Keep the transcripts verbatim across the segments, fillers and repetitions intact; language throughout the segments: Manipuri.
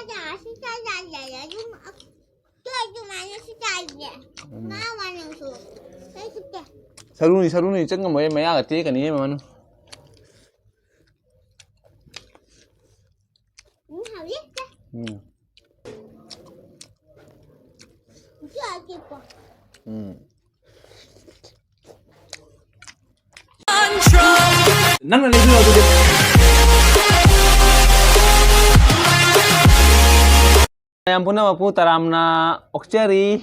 ꯆꯥ, ꯁꯤ ꯆꯥ ꯌꯥꯏ, ꯌꯥꯏ, ꯑꯗꯨꯝ, ꯑ, ꯇꯣꯏ ꯑꯗꯨꯃꯥꯏꯅꯁꯨ ꯆꯥꯏꯌꯦ꯫ ꯎꯝ꯫ ꯃꯥ ꯋꯥꯅꯁꯨ꯫ ꯑꯩ ꯈꯨꯠꯇ꯫ ꯁꯔꯨꯅꯤ, ꯁꯔꯨꯅꯤ, ꯆꯪꯉꯝꯃꯣꯏ, ꯃꯌꯥꯒ ꯇꯦꯛꯀꯅꯤꯌꯦ, ꯃꯃꯥꯅꯨ꯫ ꯎꯝ, ꯍꯥꯎꯋꯤ꯫ ꯎꯝ꯫ ꯁꯤ ꯑꯇꯦꯛꯄ꯫ ꯎꯝ꯫ ꯅꯪꯅ ꯂꯩꯕꯤꯔꯣ ꯑꯗꯨꯗꯤ꯫ ꯃꯌꯥꯝ ꯄꯨꯝꯅꯃꯛꯄꯨ ꯇꯔꯥꯝꯅ ꯑꯣꯛꯆꯔꯤ꯫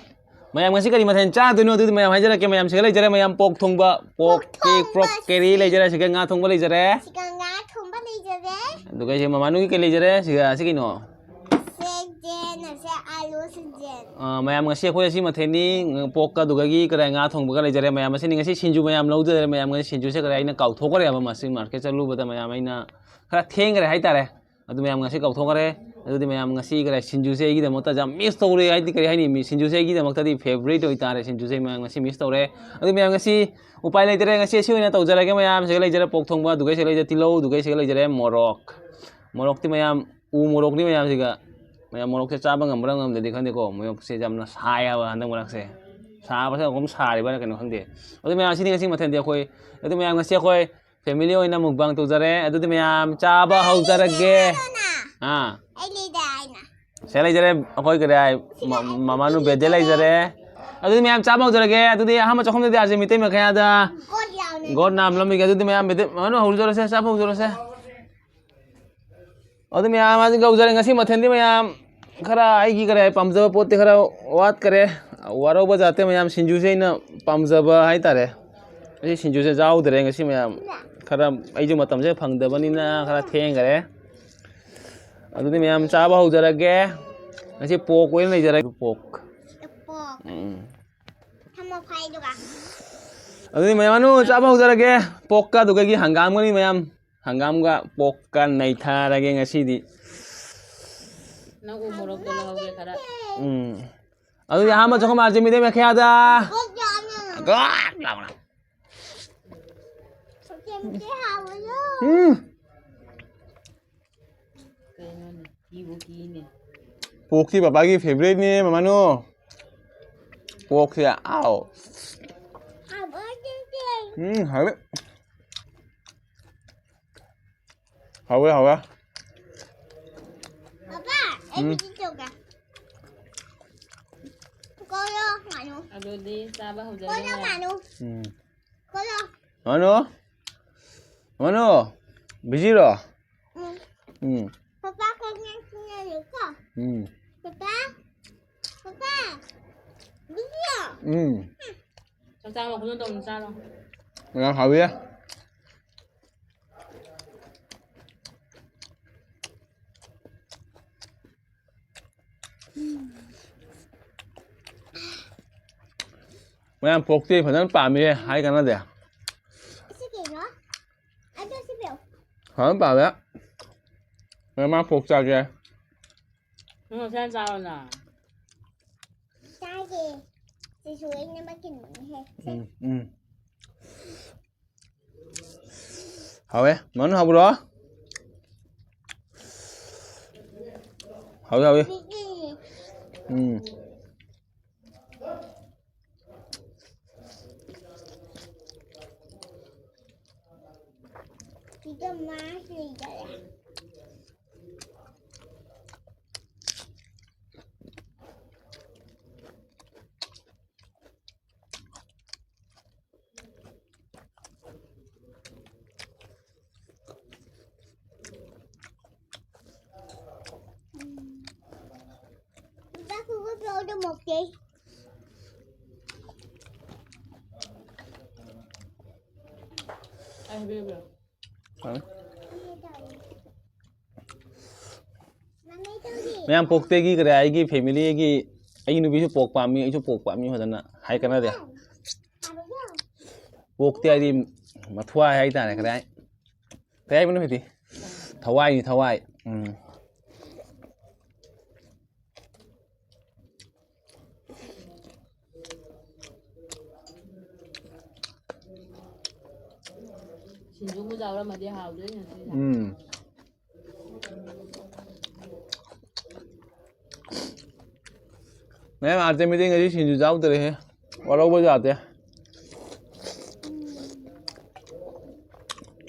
ꯃꯌꯥꯝ ꯉꯁꯤ ꯀꯔꯤ ꯃꯊꯦꯜ ꯆꯥꯗꯣꯏꯅꯣ? ꯑꯗꯨꯗꯤ ꯃꯌꯥꯝ ꯍꯥꯏꯖꯔꯛꯀꯦ꯫ ꯃꯌꯥꯝ ꯁꯤꯒ ꯂꯩꯖꯔꯦ꯫ ꯃꯌꯥꯝ ꯄꯣꯛ ꯊꯣꯡꯕ, ꯄꯣꯛ ꯄꯣꯛ ꯀꯦꯛ, ꯄꯣꯛ ꯊꯣꯡꯕ꯫ ꯀꯦꯔꯤ ꯂꯩꯖꯔꯦ꯫ ꯁꯤꯒ ꯉꯥ ꯊꯣꯡꯕ ꯂꯩꯖꯔꯦ꯫ ꯁꯤꯒ ꯉꯥ ꯊꯣꯡꯕ ꯂꯩꯖꯔꯦ꯫ ꯑꯗꯨꯒ ꯑꯩꯁꯦ ꯃꯃꯥꯅꯨꯒꯤ ꯀꯩ ꯂꯩꯖꯔꯦ? ꯁꯤꯒ ꯁꯤ ꯀꯩꯅꯣ? ꯁꯦ ꯖꯦꯟ, ꯑꯁꯦ ꯑꯥꯂꯨ ꯁꯦ ꯖꯦꯟ꯫ ꯑ, ꯃꯌꯥꯝ ꯉꯁꯤ ꯑꯩꯈꯣꯏ ꯑꯁꯤ ꯃꯊꯦꯜꯅꯤ꯫ ꯄꯣꯛꯀ ꯑꯗꯨꯒꯒꯤ ꯀꯔꯤ ꯉꯥ ꯊꯣꯡꯕꯒ ꯂꯩꯖꯔꯦ꯫ ꯃꯌꯥꯝ ꯑꯁꯤꯅꯤ ꯉꯁꯤ ꯁꯤꯡꯖꯨ ꯃꯌꯥꯝ ꯂꯧꯖꯔꯦ꯫ ꯃꯌꯥꯝ ꯉꯁꯤ ꯁꯤꯡꯖꯨꯁꯦ ꯀꯔꯤ ꯑꯩꯅ ꯀꯥꯎꯊꯣꯛꯈ꯭ꯔꯦꯕ꯫ ꯃꯁꯤ ꯃꯥꯔꯀꯦꯠ ꯆꯠꯂꯨꯕꯗ ꯃꯌꯥꯝ ꯑꯩꯅ ꯈꯔ ꯊꯦꯡꯈ꯭ꯔꯦ ꯍꯥꯏꯇꯥꯔꯦ꯫ ꯑꯗꯨ ꯃꯌꯥꯝ ꯉꯁꯤ ꯀꯥꯎꯊꯣꯛꯈ꯭ꯔꯦ꯫ ꯑꯗꯨꯗꯤ ꯃꯌꯥꯝ ꯉꯁꯤ ꯀꯔꯤ ꯁꯤꯡꯖꯨꯁꯦ ꯑꯩꯒꯤꯗꯃꯛꯇ ꯌꯥꯝ ꯃꯤꯁ ꯇꯧꯔꯦ꯫ ꯍꯥꯏꯗꯤ ꯀꯔꯤ ꯍꯥꯏꯅꯤ? ꯃꯤ-, ꯁꯤꯡꯖꯨꯁꯦ ꯑꯩꯒꯤꯗꯃꯛꯇꯗꯤ ꯐꯦꯕꯔꯤꯠ ꯑꯣꯏꯇꯥꯔꯦ꯫ ꯁꯤꯡꯖꯨꯁꯦ ꯃꯌꯥꯝ ꯉꯁꯤ ꯃꯤꯁ ꯇꯧꯔꯦ꯫ ꯑꯗꯨ ꯃꯌꯥꯝ ꯉꯁꯤ ꯎꯄꯥꯏ ꯂꯩꯇꯔꯦ꯫ ꯉꯁꯤ ꯑꯁꯤ ꯑꯣꯏꯅ ꯇꯧꯖꯔꯒꯦ꯫ ꯃꯌꯥꯝ ꯁꯤꯒ ꯂꯩꯖꯔꯦ ꯄꯣꯛ ꯊꯣꯡꯕ, ꯑꯗꯨꯒ ꯁꯤꯒ ꯂꯩꯖꯔꯦ ꯇꯤꯜꯍꯧ, ꯑꯗꯨꯒ ꯁꯤꯒ ꯂꯩꯖꯔꯦ ꯃꯣꯔꯣꯛ꯫ ꯃꯣꯔꯣꯛꯇꯤ ꯃꯌꯥꯝ ꯎ ꯃꯣꯔꯣꯛꯅꯤ ꯃꯌꯥꯝꯁꯤꯒ꯫ ꯃꯌꯥꯝ ꯃꯣꯔꯣꯛꯁꯦ ꯆꯥꯕ ꯉꯝꯕ꯭ꯔꯥ ꯉꯝꯗ꯭ꯔꯗꯤ ꯈꯪꯗꯦꯀꯣ꯫ ꯃꯣꯔꯣꯛꯁꯦ ꯌꯥꯝꯅ ꯁꯥꯏ ꯍꯥꯏꯕ ꯍꯟꯗꯛ ꯃꯔꯛꯁꯦ꯫ ꯁꯥꯕꯁꯦ ꯑꯃꯨꯛ ꯁꯥꯔꯤꯕ꯭ꯔꯥ ꯀꯩꯅꯣ ꯈꯪꯗꯦ꯫ ꯑꯗꯨ ꯃꯌꯥꯝ ꯑꯁꯤꯅꯤ ꯉꯁꯤ ꯃꯊꯦꯜꯗꯤ ꯑꯩꯈꯣꯏ꯫ ꯑꯗꯨ ꯃꯌꯥꯝ ꯉꯁꯤ ꯑꯩꯈꯣꯏ ꯐꯦꯃꯤꯂꯤ ꯑꯣꯏꯅ ꯃꯨꯛꯕꯥꯡ ꯇꯧꯖꯔꯦ꯫ ꯑꯗꯨꯗꯤ ꯃꯌꯥꯝ ꯆꯥꯕ ꯍꯧꯖꯔꯒꯦ꯫ ꯑꯥ꯫ ꯑꯩ ꯂꯩꯗꯥꯏꯅꯦ꯫ ꯁꯦ ꯂꯩꯖꯔꯦ ꯑꯩꯈꯣꯏ ꯀꯔꯤ ꯍꯥꯏ, ꯃ-, ꯃꯃꯥꯅꯨ ꯕꯦꯗꯦ ꯂꯩꯖꯔꯦ꯫ ꯑꯗꯨꯗꯤ ꯃꯌꯥꯝ ꯆꯥꯕ ꯍꯧꯖꯔꯒꯦ꯫ ꯑꯗꯨꯗꯤ ꯑꯍꯥꯟꯕ ꯆꯥꯛꯈꯨꯝꯗꯗꯤ ꯑꯥꯔꯖꯦ ꯃꯤꯇꯩ ꯃꯈꯌꯥꯗ ꯒꯣꯠ ꯌꯥꯎꯅ꯫ ꯒꯣꯠ ꯅꯥꯝ ꯂꯝꯕꯤꯒꯤ꯫ ꯑꯗꯨꯗꯤ ꯃꯌꯥꯝ ꯕꯦꯗꯦ, ꯃꯃꯥꯅꯨ ꯍꯧꯖꯔꯁꯦ, ꯆꯥꯕ ꯍꯧꯖꯔꯁꯦ꯫ ꯑꯗꯨ ꯃꯌꯥꯝ ꯑꯗꯨ ꯌꯧꯖꯔꯦ꯫ ꯉꯁꯤ ꯃꯊꯦꯜꯗꯤ ꯃꯌꯥꯝ ꯈꯔ ꯑꯩꯒꯤ ꯈꯔ ꯄꯥꯝꯖꯕ ꯄꯣꯠꯇꯤ ꯈꯔ ꯋꯥꯠꯈꯔꯦ꯫ ꯋꯥꯔꯧꯕ ꯖꯥꯠꯇꯦ ꯃꯌꯥꯝ, ꯁꯤꯡꯖꯨꯁꯦ ꯑꯩꯅ ꯄꯥꯝꯖꯕ ꯍꯥꯏꯇꯥꯔꯦ꯫ ꯉꯁꯤ ꯁꯤꯡꯖꯨꯁꯦ ꯆꯥꯍꯧꯗ꯭ꯔꯦ ꯉꯁꯤ ꯃꯌꯥꯝ꯫ ꯈꯔ ꯑꯩꯁꯨ ꯃꯇꯝꯁꯦ ꯐꯪꯗꯕꯅꯤꯅ ꯈꯔ ꯊꯦꯡꯈꯔꯦ꯫ ꯑꯗꯨꯗꯤ ꯃꯌꯥꯝ ꯆꯥꯕ ꯍꯧꯖꯔꯒꯦ꯫ ꯉꯁꯤ ꯄꯣꯛ ꯑꯣꯏꯅ ꯂꯩꯖꯔꯒꯦ, ꯄꯣꯛ꯫ ꯄꯣꯛ꯫ ꯎꯝ꯫ ꯊꯝꯃꯣ ꯐꯥꯏꯗꯨꯒ꯫ ꯑꯗꯨꯗꯤ ꯃꯌꯥꯝ ꯃꯅꯨ ꯆꯥꯕ ꯍꯧꯖꯔꯒꯦ꯫ ꯄꯣꯛꯀ ꯑꯗꯨꯒꯒꯤ ꯍꯪꯒꯥꯝꯒꯅꯤ ꯃꯌꯥꯝ꯫ ꯍꯪꯒꯥꯝꯒ ꯄꯣꯛꯀ ꯅꯩꯊꯔꯒꯦ ꯉꯁꯤꯗꯤ꯫ ꯅꯪ ꯎ ꯃꯣꯔꯣꯛꯇꯣ ꯂꯧꯍꯧꯒꯦ ꯈꯔ꯫ ꯎꯝ꯫ ꯑꯗꯨꯗꯤ ꯑꯍꯥꯟꯕ ꯆꯥꯛꯈꯨꯝ ꯑꯥꯔꯖꯦ ꯃꯤꯇꯩ ꯃꯈꯌꯥꯗ꯫ ꯄꯣꯛ ꯌꯥꯝꯅ꯫ ꯒꯣꯠ ꯂꯥꯎꯅ꯫ ꯄꯣꯛ ꯌꯥꯝꯅ ꯍꯥꯎꯕꯗꯣ꯫ ꯎꯝ꯫ ꯀꯩꯅꯣꯅꯦ? ꯀꯤꯕꯨ ꯀꯤꯅꯦ꯫ ꯄꯣꯛꯁꯤ ꯕꯕꯥꯒꯤ ꯐꯦꯚꯔꯦꯠꯅꯦ ꯃꯃꯥꯅꯨ꯫ ꯄꯣꯛꯁꯦ꯫ ꯑꯥꯎ꯫ ꯎꯝ, ꯍꯥꯎꯋꯦ꯫ ꯍꯥꯎꯋꯦ, ꯍꯥꯎꯋꯦ꯫ ꯄꯥꯄꯥ, ꯑꯩ ꯎꯝ꯫ ꯃꯤꯇꯤꯡ ꯇꯧꯒꯦ꯫ ꯀꯣꯏꯔꯣ, ꯉꯥꯅꯨ꯫ ꯑꯗꯨꯗꯤ ꯆꯥꯕ ꯍꯧꯖꯔꯒꯦ꯫ ꯀꯣꯏꯔꯣ, ꯉꯥꯅꯨ꯫ ꯎꯝ꯫ ꯀꯣꯏꯔꯣ꯫ ꯃꯥꯅꯨ? ꯃꯥꯅꯨ? ꯕꯤꯖꯤꯔꯣ? ꯎꯝ꯫ ꯎꯝ꯫ ꯄꯥꯄꯥ, ꯀꯣꯏꯔꯣ, ꯉꯥꯅꯨ꯫ ꯎꯝ꯫ ꯄꯥꯄꯥ? ꯄꯥꯄꯥ? ꯕꯤꯖꯤꯔꯣ? ꯎꯝ꯫ ꯆꯥꯛ ꯆꯥꯕ ꯃꯈꯨꯝꯗꯣ ꯇꯧꯅ ꯆꯥꯔꯣ꯫ ꯌꯥꯝ ꯍꯥꯎꯋꯤ꯫ ꯃꯌꯥꯝ ꯄꯣꯛꯇꯤ ꯐꯖꯅ ꯄꯥꯝꯃꯤꯍꯦ, ꯍꯥꯏ ꯀꯥꯟꯅꯗꯦ꯫ ꯁꯤ ꯀꯩꯅꯣ? ꯑꯗꯨ ꯁꯤ ꯄꯤꯌꯨ꯫ ꯐꯖꯅ ꯄꯥꯝꯃꯦ꯫ ꯃꯌꯥꯝ ꯃꯥ ꯄꯣꯛ ꯆꯥꯒꯦ꯫ ꯅꯪ ꯉꯁꯥꯏ ꯆꯥꯔꯣꯅ꯫ ꯆꯥꯒꯦ꯫ ꯁꯤꯁꯨ ꯑꯩꯅ ꯃꯀꯤꯟꯅꯤꯍꯦ꯫ ꯎꯝ, ꯎꯝ꯫ ꯍꯥꯎꯋꯦ꯫ ꯃꯅꯨ ꯍꯥꯎꯕ꯭ꯔꯣ? ꯍꯥꯎꯋꯦ, ꯍꯥꯎꯋꯦ꯫ ꯎꯝ꯫ ꯁꯤꯗ ꯃꯥ ꯂꯩꯖꯔꯦ꯫ ꯃꯌꯥꯝ ꯄꯣꯛꯇꯦꯒꯤ ꯀꯔꯤ ꯑꯩꯒꯤ ꯐꯦꯃꯤꯂꯤꯒꯤ ꯑꯩꯒꯤ ꯅꯨꯄꯤꯁꯨ ꯄꯣꯛ ꯄꯥꯝꯃꯤ, ꯑꯩꯁꯨ ꯄꯣꯛ ꯄꯥꯝꯃꯤ ꯐꯖꯅ ꯍꯥꯏ ꯀꯥꯟꯅꯗꯦ꯫ ꯄꯣꯛꯇꯦ ꯍꯥꯏꯗꯤ ꯃꯊ꯭ꯋꯥꯏ ꯍꯥꯏꯇꯥꯔꯦ, ꯀꯔꯤ ꯍꯥꯏ-, ꯀꯔꯤ ꯍꯥꯏꯕꯅꯣ ꯍꯧꯖꯤꯛꯇꯤ? ꯊꯋꯥꯏꯅꯤ, ꯊꯋꯥꯏ꯫ ꯎꯝ꯫ ꯁꯤꯡꯖꯨ ꯑꯃ ꯌꯥꯎꯔꯝꯃꯗꯤ ꯍꯥꯎꯗꯣꯏꯅꯦ ꯉꯁꯤꯁꯦ꯫ ꯎꯝ꯫ ꯃꯌꯥꯝ ꯑꯥꯔꯇꯦꯃꯤꯗꯤ ꯉꯁꯤ ꯁꯤꯡꯖꯨ ꯆꯥꯎꯗꯔꯦꯍꯦ꯫ ꯋꯥꯔꯧꯕ ꯌꯥꯗꯦ꯫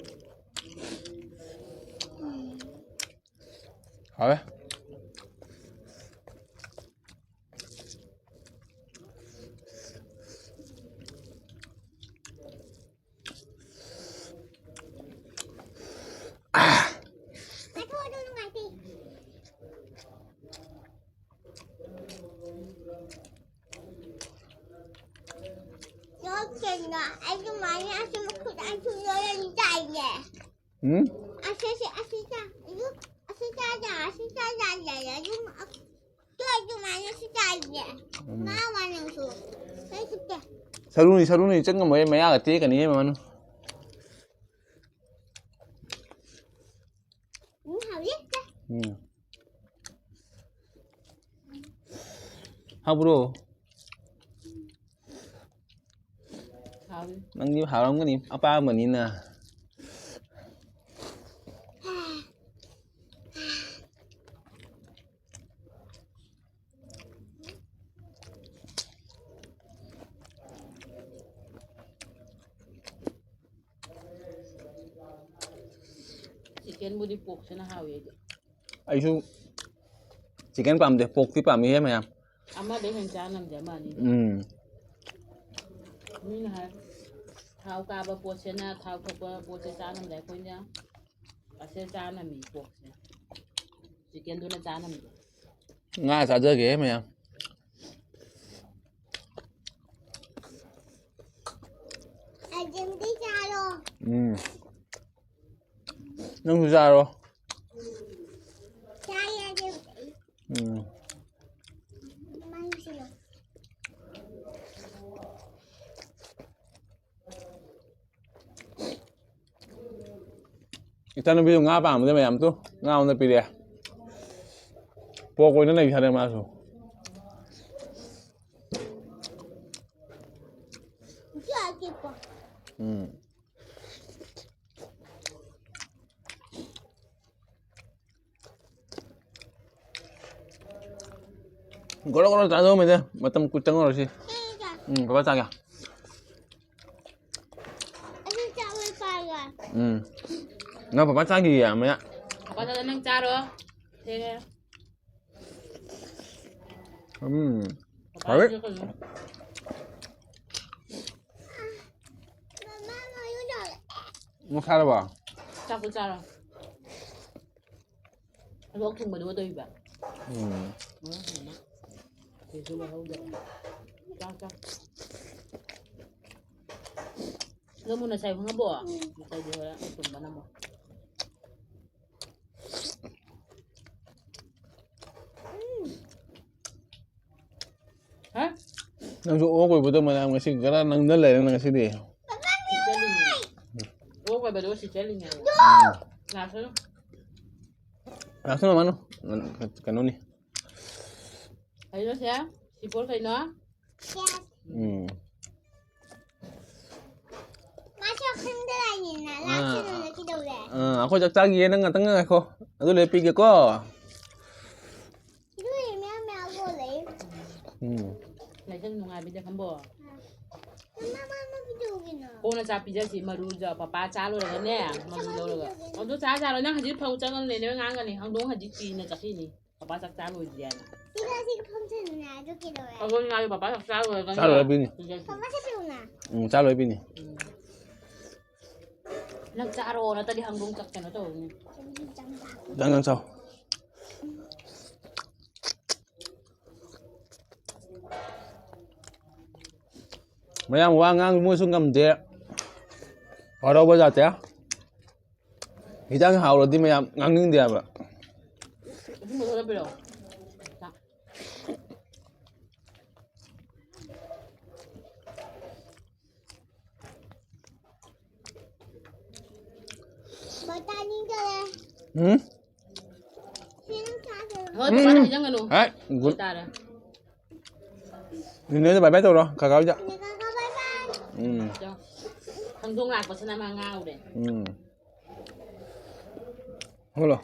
ꯍꯥꯎꯋꯦ꯫ ꯌꯣꯠꯁꯦ ꯑꯩꯁꯨ ꯃꯥꯏꯅ ꯑꯁꯤ ꯃꯈꯨꯠ ꯑꯅꯤ ꯂꯣꯏꯔꯅꯤ ꯆꯥꯏꯅꯦ꯫ ꯎꯝ? ꯑꯁꯤ, ꯑꯁꯤ, ꯑꯁꯤ ꯆꯥ-, ꯑꯗꯨ, ꯑꯁꯤ ꯆꯥꯗ, ꯑꯁꯤ ꯆꯥꯗ ꯂꯩꯔꯦ꯫ ꯑꯗꯨꯝ, ꯑ-, ꯇꯨ ꯑꯗꯨꯃꯥꯏꯅꯁꯨ ꯆꯥꯏꯅꯦ꯫ ꯎꯝ꯫ ꯃꯥ ꯋꯥꯅꯁꯨ꯫ ꯀꯩꯁꯨ ꯇꯦ꯫ ꯁꯔꯨꯅꯤ, ꯁꯔꯨꯅꯤ, ꯆꯪ ꯉꯝꯃꯣꯏ, ꯃꯌꯥꯒ ꯇꯦꯛꯀꯅꯤ, ꯃꯅꯨ꯫ ꯎꯝ, ꯍꯥꯎꯋꯤ꯫ ꯎꯝ꯫ ꯍꯥꯎꯕ꯭ꯔꯣ? ꯍꯥꯎꯋꯤ꯫ ꯅꯪꯗꯤ ꯍꯥꯎꯔꯝꯒꯅꯤ, ꯑꯄꯥꯝꯕꯅꯤꯅ꯫ ꯆꯤꯛꯀꯟꯕꯨꯗꯤ ꯄꯣꯛꯁꯤꯅ ꯍꯥꯎꯋꯤ ꯑꯩꯗꯤ꯫ ꯑꯩꯁꯨ ꯆꯤꯛꯀꯟ ꯄꯥꯝꯗꯦ, ꯄꯣꯛꯇꯤ ꯄꯥꯝꯃꯤꯍꯦ ꯃꯌꯥꯝ꯫ ꯑꯃꯗꯩ ꯍꯦꯟꯅ ꯆꯥ ꯉꯝꯗꯦ, ꯑꯃ ꯑꯅꯤ꯫ ꯎꯝ꯫ ꯃꯤꯅ ꯍꯥꯏ, ꯊꯥꯎ ꯀꯥꯕ ꯄꯣꯠꯁꯦꯅ, ꯊꯥꯎ ꯊꯣꯛꯄ ꯄꯣꯠꯁꯦ ꯆꯥ ꯉꯝꯗꯦ꯫ ꯑꯩꯈꯣꯏꯅ ꯑꯁꯦ ꯆꯥ ꯉꯝꯃꯤ ꯄꯣꯛꯁꯦ꯫ ꯆꯤꯛꯀꯟꯗꯨꯅ ꯆꯥ ꯉꯝꯗꯦ꯫ ꯉꯥ ꯆꯥꯖꯒꯦ ꯃꯌꯥꯝ꯫ ꯑꯖꯤꯝꯗꯤ ꯆꯥꯔꯣ꯫ ꯎꯝ꯫ ꯅꯪꯁꯨ ꯆꯥꯔꯣ꯫ ꯆꯥꯏ ꯑꯖꯤꯝꯗꯤ꯫ ꯎꯝ꯫ ꯃꯩꯁꯤꯅ꯫ ꯏꯆꯥꯅꯨꯄꯤꯁꯨ ꯉꯥ ꯄꯥꯝꯕꯗ ꯃꯌꯥꯝ ꯇꯨ ꯉꯥ ꯑꯣꯏꯅ ꯄꯤꯔꯛꯑꯦ꯫ ꯄꯣꯛ ꯑꯣꯏꯅ ꯂꯩꯈꯔꯦ ꯃꯥꯁꯨ꯫ ꯎꯝ꯫ ꯒꯣꯔꯣ ꯒꯣꯔꯣ ꯆꯥꯗꯧꯃꯤꯗ꯫ ꯃꯇꯝ ꯀꯨꯏ ꯆꯪꯉꯔꯣꯏꯁꯤ꯫ ꯎꯝ, ꯄꯄꯥ ꯆꯥꯒꯦ꯫ ꯑꯩꯁꯨ ꯆꯥꯕ ꯄꯥꯏꯒꯦ꯫ ꯎꯝ꯫ ꯅꯪ ꯄꯄꯥ ꯆꯥꯈꯤꯌꯦ ꯃꯌꯥ꯫ ꯄꯄꯥ ꯆꯥꯗ ꯅꯪ ꯆꯥꯔꯣ꯫ ꯊꯦꯡꯉꯦ꯫ ꯎꯝ꯫ ꯄꯄꯥ ꯍꯥꯎꯋꯦ꯫ ꯆꯥꯗ ꯀꯩꯅꯣ꯫ ꯃꯃꯥ ꯃꯌꯨ ꯇꯧꯔꯦ꯫ ꯃꯨꯛ ꯁꯥꯔꯕꯣ? ꯆꯥꯛꯇꯣ ꯆꯥꯔꯣ꯫ ꯂꯣꯛ ꯊꯨꯡꯕꯗꯨꯒ ꯇꯧꯔꯤꯕ꯫ ꯎꯝ꯫ ꯃꯔꯣꯜ ꯊꯨꯡꯕꯅ꯫ ꯀꯩꯁꯨ ꯂꯩꯍꯧꯗꯕ꯫ ꯆꯥꯛ ꯆꯥ꯫ ꯅꯪꯕꯨ ꯅꯁꯥꯏ ꯈꯪꯉꯕꯣ? ꯅꯁꯥꯏꯗꯤ ꯍꯣꯔꯦꯟ ꯑꯩ ꯇꯨꯝꯕ ꯅꯝꯃꯣ꯫ ꯍꯥ? ꯅꯪꯁꯨ ꯑꯣꯛ ꯑꯣꯏꯕꯗꯣ ꯃꯌꯥꯝ ꯉꯁꯤ ꯈꯔ ꯅꯪꯗ ꯂꯩꯔꯦ ꯉꯁꯤꯗꯤ꯫ ꯁꯤ ꯆꯠꯂꯤꯅꯦ꯫ ꯑꯣꯛ ꯑꯣꯏꯕꯗꯣ ꯁꯤ ꯆꯠꯂꯤꯅꯦ꯫ ꯂꯥꯛꯁꯅꯨ꯫ ꯂꯥꯛꯁꯅꯨ ꯃꯥꯅꯨ꯫ ꯀꯩꯅꯣꯅꯤ꯫ ꯀꯩꯅꯣ ꯁꯦ? ꯁꯤ ꯄꯣꯠ ꯀꯩꯅꯣ? ꯎꯝ꯫ ꯃꯥꯁꯨ ꯈꯪꯗ ꯂꯥꯛꯏꯅꯤꯅ, ꯑꯥ꯫ ꯂꯥꯛꯁꯅꯨꯅ ꯀꯩꯗꯧꯔꯦ? ꯑꯥ, ꯑꯩꯈꯣꯏ ꯆꯥꯛ ꯆꯥꯈꯤꯒꯦ, ꯅꯪ ꯉꯥꯛꯇꯪ ꯉꯥꯏꯈꯣ꯫ ꯑꯗꯨ ꯂꯣꯏ ꯄꯤꯒꯦꯀꯣ꯫ ꯏꯔꯨ ꯃꯌꯥꯝ ꯃꯌꯥꯝ ꯂꯣꯜꯂꯦ꯫ ꯎꯝ꯫ ꯂꯥꯏꯁꯪ ꯅꯨꯡꯉꯥꯏꯕꯤꯗ ꯈꯪꯕꯣ? ꯃꯃꯥ, ꯃꯃꯥ ꯀꯩꯗꯧꯔꯤꯅꯣ? ꯀꯣꯟꯅ ꯆꯥꯛ ꯄꯤꯖꯁꯤ, ꯃꯔꯨꯗ ꯄꯄꯥ ꯆꯥ ꯂꯣꯏꯔꯒꯅꯦ, ꯃꯔꯨ ꯂꯧꯔꯒ꯫ ꯑꯗꯨ ꯆꯥ ꯆꯥꯔꯣ, ꯅꯪ ꯍꯧꯖꯤꯛ ꯐꯧ ꯆꯪꯉꯒ ꯂꯩꯅꯦ, ꯉꯥꯡꯒꯅꯤ, ꯍꯪꯗꯣꯡ ꯍꯧꯖꯤꯛ ꯀꯤꯅ ꯆꯠꯈꯤꯅꯤ꯫ ꯄꯄꯥ ꯆꯥꯛ ꯆꯥ ꯂꯣꯏꯗ꯭ꯔꯤ ꯍꯥꯏꯅ꯫ ꯁꯤꯒ ꯁꯤꯒ ꯐꯝꯁꯤꯟꯅ ꯑꯗꯨ ꯀꯩꯗꯧꯔꯦ? ꯑꯗꯨ ꯉꯥꯏꯌꯨ, ꯄꯄꯥ ꯆꯥꯛ ꯆꯥ ꯂꯣꯏꯔꯒ ꯆꯥ ꯂꯣꯏꯔ ꯄꯤꯅꯤ꯫ ꯄꯤꯖꯁꯤ꯫ ꯄꯄꯥ ꯆꯠꯄꯤꯔꯨꯅ꯫ ꯎꯝ, ꯆꯥ ꯂꯣꯏꯔ ꯄꯤꯅꯤ꯫ ꯎꯝ꯫ ꯅꯪ ꯆꯥꯔꯣ ꯅꯠꯇ꯭ꯔꯗꯤ ꯍꯪꯗꯣꯡ ꯆꯠ-، ꯀꯩꯅꯣ ꯇꯧꯔꯅꯤ꯫ ꯆꯪ, ꯆꯪ, ꯆꯥꯎ꯫ ꯃꯌꯥꯝ ꯋꯥ ꯉꯥꯡ ꯃꯣꯏꯁꯨ ꯉꯝꯗꯦ꯫ ꯋꯥꯔꯧꯕ ꯖꯥꯠꯇꯦ꯫ ꯍꯤꯟꯖꯥꯡ ꯍꯥꯎꯔꯗꯤ ꯃꯌꯥꯝ ꯉꯥꯡꯅꯤꯡꯗꯦ ꯍꯥꯏꯕ꯫ ꯑꯊꯨꯝꯕ ꯈꯔ ꯄꯤꯔꯛꯑꯣ꯫ ꯕꯣꯇꯥꯅꯤ ꯆꯠꯂꯦ꯫ ꯎꯝ? ꯁꯤꯅ ꯆꯥꯗꯣꯏꯔꯣ? ꯍꯣꯏ, ꯎꯝ, ꯄꯄꯥꯗ ꯎꯝ꯫ ꯍꯥꯏꯖꯟꯒꯅꯨ꯫ ꯍꯥꯏ, ꯒꯨꯗ꯫ ꯇꯥꯔꯦ꯫ ꯅꯦꯅꯦꯗ bye bye ꯇꯧꯔꯣ, ꯀꯀꯥ ꯍꯣꯏꯗ꯫ ꯀꯀꯥ bye bye꯫ ꯎꯝ꯫ ꯆꯣ꯫ ꯈꯪꯗꯣꯡ ꯂꯥꯛꯄꯁꯤꯅ ꯃꯥ ꯉꯥꯎꯔꯦ꯫ ꯎꯝ꯫ ꯍꯧꯒꯠꯂꯣ꯫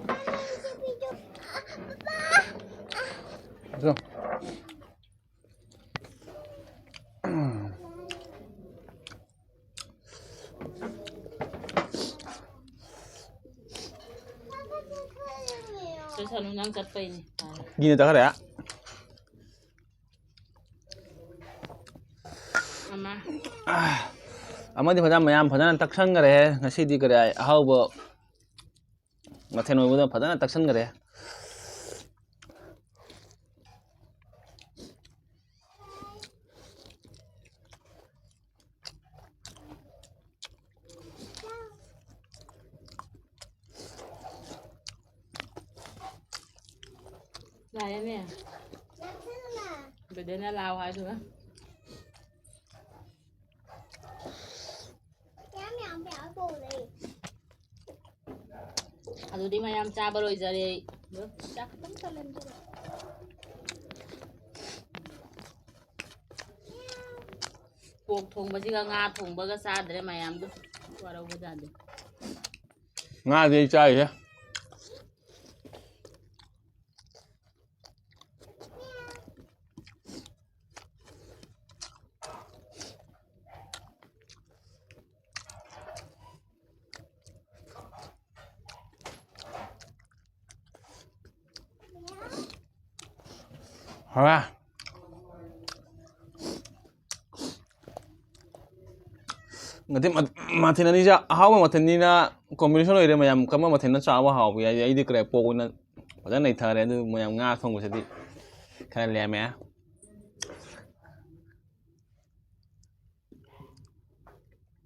Papa, papa. ꯑꯗꯣ꯫ ꯆꯠꯁꯅꯨ, ꯅꯪ ꯆꯠꯄꯩꯅꯤ꯫ ꯒꯤꯅ ꯇꯥꯈꯔꯦ꯫ ꯑꯃ꯫ ꯑꯃꯗꯤ ꯐꯖꯅ, ꯃꯌꯥꯝ ꯐꯖꯅ ꯇꯛꯁꯟꯈꯔꯦ꯫ ꯉꯁꯤꯗꯤ ꯀꯔꯤ ꯍꯥꯏ, ꯑꯍꯥꯎꯕ ꯃꯊꯦꯜ ꯑꯣꯏꯕꯗ ꯐꯖꯅ ꯇꯛꯁꯟꯈꯔꯦ꯫ ꯂꯥꯛꯑꯦꯅꯦ꯫ ꯕꯦꯗꯦꯅ ꯂꯥꯛꯑꯣ ꯍꯥꯏꯗꯨꯒ꯫ ꯑꯗꯨꯗꯤ ꯃꯌꯥꯝ ꯆꯥꯕ ꯂꯣꯏꯖꯔꯦ꯫ ꯆꯥꯛ ꯈꯤꯇꯪ ꯀꯜꯍꯟꯒꯦ꯫ ꯄꯣꯛ ꯊꯣꯡꯕꯁꯤꯒ ꯉꯥ ꯊꯣꯡꯕꯒ ꯆꯥꯗ꯭ꯔꯦ ꯃꯌꯥꯝꯗꯣ꯫ ꯋꯥꯔꯧꯕꯖꯥꯠꯅꯤ꯫ ꯉꯥꯗꯤ ꯑꯩ ꯆꯥꯔꯤꯍꯦ꯫ ꯍꯥ꯫ ꯉꯁꯤ ꯃ-, ꯃꯊꯦꯜ ꯑꯅꯤꯁꯦ ꯑꯍꯥꯎꯕ ꯃꯊꯦꯜꯅꯤꯅ combination ꯑꯣꯏꯔꯦ ꯃꯌꯥꯝ꯫ ꯀꯔꯝꯕ ꯃꯊꯦꯜꯅ ꯆꯥꯕ ꯍꯥꯎꯕ ꯌꯥꯏ? ꯑꯩꯗꯤ ꯀꯔꯤ ꯄꯣꯛ ꯑꯣꯏꯅ ꯐꯖꯅ ꯅꯩꯊꯔꯦ꯫ ꯑꯗꯨ ꯃꯌꯥꯝ ꯉꯥ ꯊꯣꯡꯕꯁꯤꯗꯤ ꯈꯔ ꯂꯦꯝꯃꯦ꯫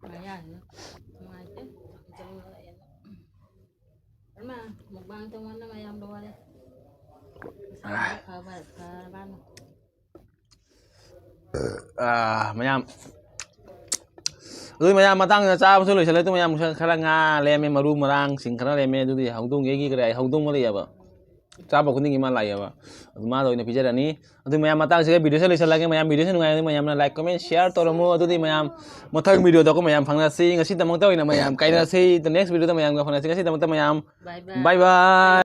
ꯃꯌꯥꯁꯤꯅ ꯅꯨꯡꯉꯥꯏꯇꯦ꯫ ꯏꯆꯪ ꯂꯣꯏꯔꯦꯅ꯫ ꯏꯃꯥ, mukbang ꯇꯧꯃꯟꯗꯅ ꯃꯌꯥꯝ ꯂꯣꯏꯔꯦ꯫ ꯃꯁꯥ ꯐꯕ ꯐꯔꯕꯅ꯫ ꯑꯥ, ꯃꯌꯥꯝ꯫ ꯑꯗꯨꯗꯤ ꯃꯌꯥꯝ ꯃꯇꯥꯡꯗ ꯆꯥꯕꯁꯨ ꯂꯣꯏꯁꯤꯜꯂꯦ꯫ ꯑꯗꯨ ꯃꯌꯥꯝ ꯈꯔ ꯉꯥ ꯂꯦꯝꯃꯦ, ꯃꯔꯨ ꯃꯔꯥꯡꯁꯤꯡ ꯈꯔ ꯂꯦꯝꯃꯦ꯫ ꯑꯗꯨꯗꯤ ꯍꯧꯗꯣꯡꯒꯤ ꯑꯩꯒꯤ ꯀꯔꯤ ꯍꯧꯗꯣꯡ ꯑꯃ ꯂꯩꯌꯦꯕ꯫ ꯆꯥꯕ ꯈꯨꯗꯤꯡꯒꯤ ꯃꯥ ꯂꯥꯛꯑꯦꯕ꯫ ꯑꯗꯨ ꯃꯥꯗ ꯑꯣꯏꯅ ꯄꯤꯖꯔꯅꯤ꯫ ꯑꯗꯨ ꯃꯌꯥꯝ ꯃꯇꯥꯡꯁꯤꯒ videoꯁꯦ ꯂꯣꯏꯁꯤꯜꯂꯒꯦ꯫ ꯃꯌꯥꯝ videoꯁꯦ ꯅꯨꯡꯉꯥꯏꯔꯗꯤ ꯃꯌꯥꯝꯅ like, comment, share ꯇꯧꯔꯝꯃꯣ꯫ ꯑꯗꯨꯗꯤ ꯃꯌꯥꯝ ꯃꯊꯪ videoꯗ ꯑꯩꯈꯣꯏ ꯃꯌꯥꯝ ꯐꯪꯅꯁꯤ꯫ ꯉꯁꯤꯗꯃꯛꯇ ꯑꯣꯏꯅ ꯃꯌꯥꯝ ꯀꯥꯏꯅꯁꯤ꯫ The next videoꯗ ꯃꯌꯥꯝꯒ ꯐꯪꯅꯁꯤ꯫ ꯉꯁꯤꯗꯃꯛꯇ ꯃꯌꯥꯝ bye bye꯫ Bye bye꯫